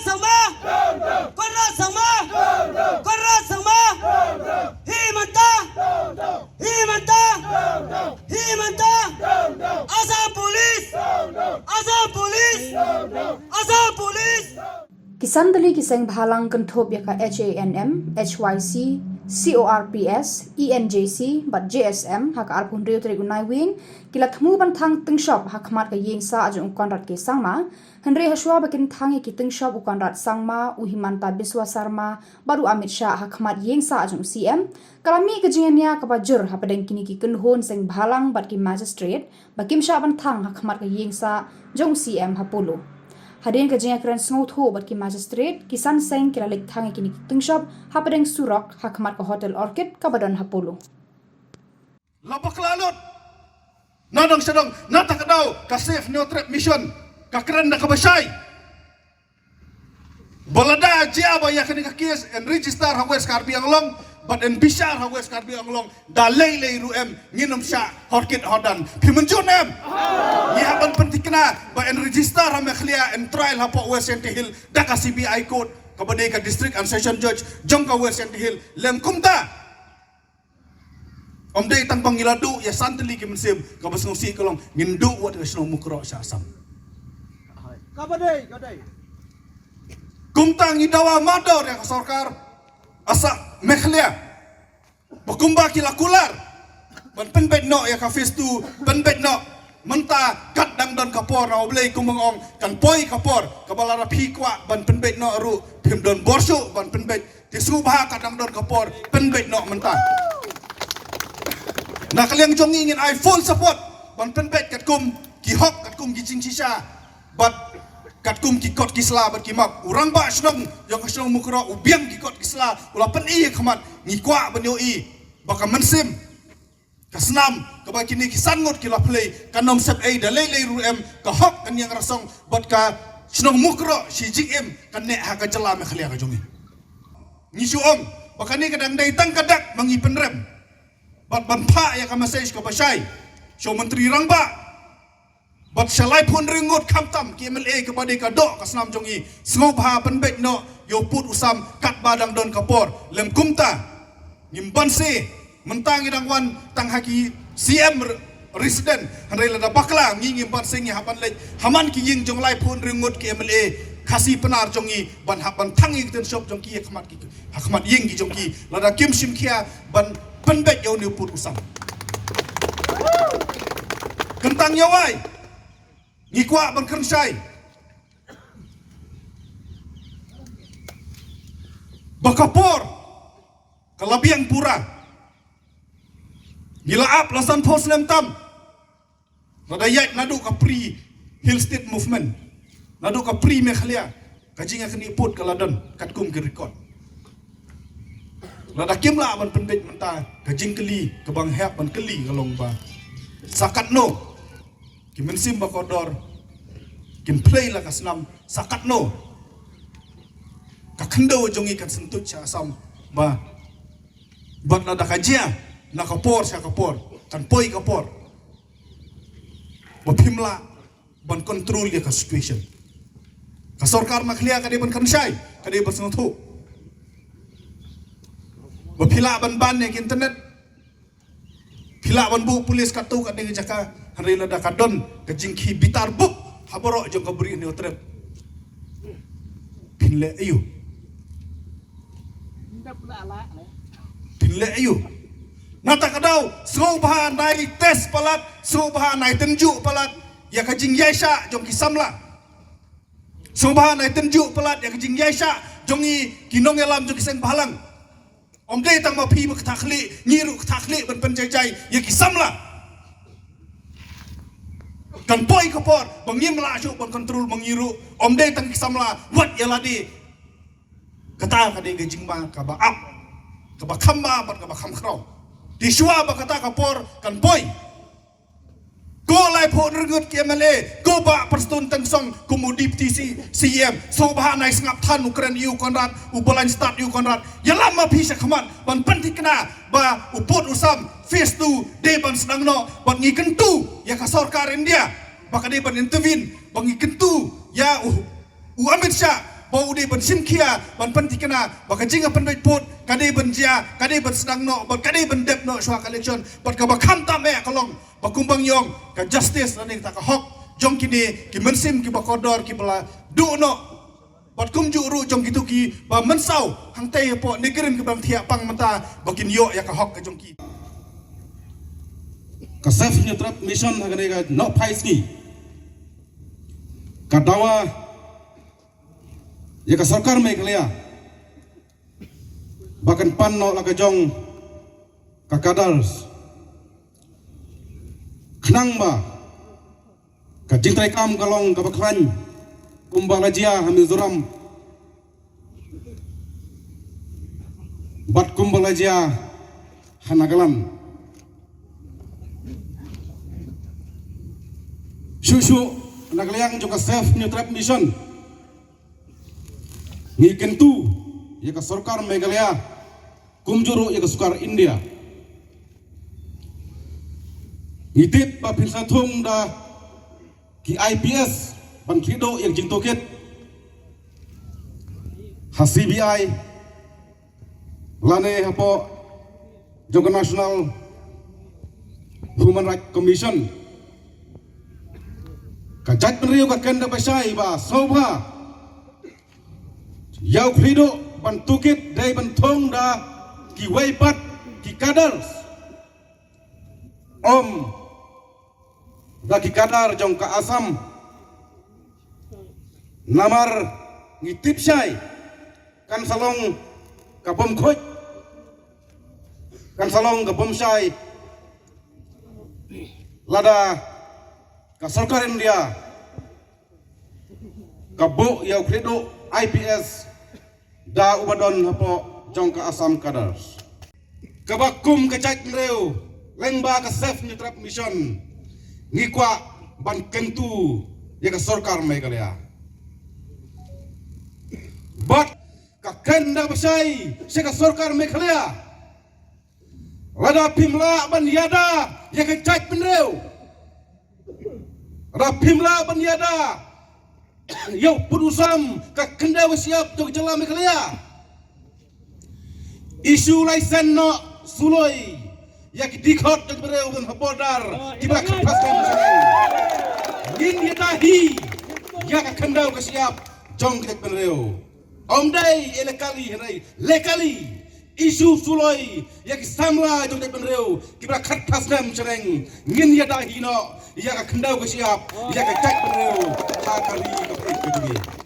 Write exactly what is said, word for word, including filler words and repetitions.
Sangma! Conrad Sangma! Conrad Sangma! Himanta! Himanta! Himanta! Assam Police! Assam Police! Assam Police! Ki san tylli ki seng bhalang kynthup ïa ka H A N M, H Y C, C O R P S, E N J C bad J S M ha ka arphew hynriew tarik u Naiwieng ki la thmu ban thang tyngshop ha khmat ka ïing sah jong u Conrad K Sangma. Hynrei hashwa ba kin thang ïa ki tyngshop u Conrad Sangma, u Himanta Biswa Sarma bad u Amit Shah ha khmat ïing sah jong u C M, ka la mih ka jingïania kaba jur hapdeng kine ki kynhun seng bhalang bad ki magistrate ba kim shah ban thang ha khmat ka ïing sah jong u C M ha Polo. Hadien ka jingïakren sngewthuh bad ki magistrate, ki san seng ki la leit thang ïa kine ki tyngshop hapdeng surok ha khmat ka Hotel Orchid kaba don ha Polo. La bakla lut. Na dong sha dong, na ta ka daw ka Save Hynñiewtrep Mission ka kren da kaba shai. Ba lada jia ba ïa kane ka case yn register ha West Karbi Anglong bad yn bishar ha West Karbi Anglong, da lei lei ruh em ngin ym shah hor kit hor dan. Phi mynjur em? Ngi hap ban pynthikna ba yn register ha Meghalaya, yn trial hapoh West Jaintia Hills da ka C B I court, kaba dei ka District and Session Judge jong ka West Jaintia Hills. Lym kumta, ym dei tang ba ngi la duh ïa san tylli ki mynsiem, kaba sngewsih ka long ngin duh wat ka shnong Mukroh sha Assam. Kaba dei, kaba dei. Kumta ngi dawa mardor ïa ka sorkar Assam, Meghalaya, ba kumba ki la kular ban pynbeit noh ïa ka phase two, pynbeit noh. Mynta kat dang don ka por, na U Blei kum ba nga ong kan poi ka por, kaba lada phi kwah ban pynbeit noh ruh phim don bor shuh ban pynbeit. Te sngewbha kat dang don ka por, pynbeit noh mynta. Na ka liang jong ngi ngin ai full support ban pynbeit katkum ki hok, katkum ki jingshisha bad katkum ki kot ki sla bad ki map. U rangbah shnong jong ka shnong Mukroh u biang ki kot ki sla, u la pyni ha khmat. Ngi kwah ban ïohi ba ka mynsiem, ka snam kaba kine ki san ngut ki la plie kan ym sep ei, da lei lei ruh em ka hok, ka niang rasong bad ka shnong Mukroh shi jingim kan neh ha ka jylla Meghalaya ka jong ngi. Ngi shu ong ba kane ka dang dei tang ka dak ba ngi pynrem bad ban phah ïa ka message kaba shai sha u Myntri Rangbah bad sha laiphew hynriew ngut khamtam ki M L A, kaba dei ka doh ka snam jong ngi. Sngewbha pynbeit noh ïa u pud u sam katba dang don ka por. Lym kumta ngim banse. Mynta ngi dang wan tang ha ki C M re-, resident, hynrei lada bakla ngi ngim banse, ngi hap ban leit ha man ki ïing jong laiphew hynriew ngut ki M L A Khasi Pnar jong ngi ban hap ban thang ïa ki tyngshop jong ki ha khmat ki, ha khmat ïing ki jong ki. Lada kim shim khia ban pynbeit ïa une u pud u sam. Kyntang ïa wai ngi kwah ban kren shai ba ka por ka la biang pura. Ngi la ap la sanphew snem tam. Lada ïaid naduh ka pre Hill State Movement, naduh ka pre Meghalaya, ka jingïakynduh pud ka la don katkum ki record. Lada kim lah ban pynbeit mynta, ka jingkylli kaba nga hap ban kylli ka long ba sa katno ki mynsiem ba kordor kin plie la ka snam, sa katno ka khyndew jong ngi kan syntuid sha Assam ba, bad lada ka jia na ka por sha ka por, kan poi ka por ba phim lah ban control ïa ka situation. Ka sorkar Meghalaya ka dei ban kren shai, ka dei ban sngewthuh. Ba phi lah ban ban ïa ka internet, phi lah ban buh police katto katne ka jaka, hynrei lada ka don ka jingkhie bitar buh ha baroh jong ka Bri Hynñiewtrep, phin leh aiu? Phin leh aiu? Na ta ka daw sngewbha nai test palat, sngewbha nai tynjuh palat ïa ka jingïaishah jong ki samla. Sngewbha nai tynjuh palat ïa ka jingïaishah jong ngi ki nongïalam jong ki seng bhalang. Ym dei tang ma phi ba kata khlieh, ngi ruh kata khlieh ban pynjaijai ïa ki samla. Kan poi ka por ba ngim lah shuh ban control ma ngi ruh. Ym dei tang ki samla, wat ïa lade. Kata ka dei ka jingma kaba ap, kaba kham ma bad kaba kham khraw. Te shuwa ba kata ka por kan poi, ko laiphew hynriew ngut ki M L A, ko Bah Prestone Tynsong kum u Deputy C-, C E M, sngewbha nai sngap than u kren ïa u Conrad, u ba lain stad ïa u Conrad. Ïalam ma phi sha khmat ban pynthikna ba u pud u sam phase two dei ban sdang noh, bad ngi kyntu ïa ka sorkar India ba ka dei ban intervene, ba ngi kyntu ïa u, u Amit Shah Ba u dei ban shim khia, ban pynthikna ba ka jingpynbeit vote ka dei ban jia, ka dei ban sdang noh, bad ka dei ban dep noh shuwa ka election. Bad kaba kham tam eh ka long ba kumba ngi ong, ka justice lane kata ka hok jong kine ki mynsiem kiba kordor kiba la duh noh, bad kumjuh ruh jong kito kiba mynsaw hangtei hapoh Nongkrem kiba dang thiah pang mynta, ba kin ïoh ïa ka hok ka jong ki. Ka Save Hynñiewtrep Mission ha kane ka nohphai sngi ka dawa ïa ka sorkar Meghalaya ba kan pan noh la ka jong ka cadres, khnang ba ka jingtrei kam ka long kaba khlaiñ, kumba la jia ha Mizoram bad kumba la jia ha Nagaland. Shuh shuh na ka liang jong ka Save Hynñiewtrep Mission, ngi kyntu ïa ka sorkar Meghalaya kumjuh ruh ïa ka sorkar India. Ngi tip ba phin sa thung da ki I P S ban khlieh duh ïa ka jingtohkit ha C B I lane hapoh jong ka National Human Rights Commission. Ka jaitbynriew ka kynda ba shai ba sngewbha ïa u khlieh duh ban tohkit, dei ban thung da kiwei pat ki cadres, ym da ki cadre jong ka Assam. Namar ngi tip shai kan sa long ka bym khuid, kan sa long ka bym shai lada ka sorkar India ka buh ïa u khlieh duh I P S da uba don hapoh jong ka Assam cadres. Kaba kum ka jaitbynriew lyngba ka Save Hynñiewtrep Mission, ngi kwah ban kyntu ïa ka sorkar Meghalaya bad ka kynda ba shai sha ka sorkar Meghalaya. Lada phim lah ban ïada ïa ka jaitbynriew, lada phim lah ban ïada ïa u pud u sam ka khyndew ka shyiap jong ka jylla Meghalaya, issue license noh suloi ïa ki dkhot jong ki briew ban ha border kiba khatphas kam. Ngin ïada hi ïa ka khyndew ka shyiap jong ka jaitbynriew. Ym dei illegally, hynrei legally. Issue suloi ïa ki samla jong ka jaitbynriew kiba khatphas kam shaneng. Ngin ïada hi noh ïa ka khyndew ka shyiap ïa ka jaitbynriew ha ka ri ka pyrthei ka jong ngi.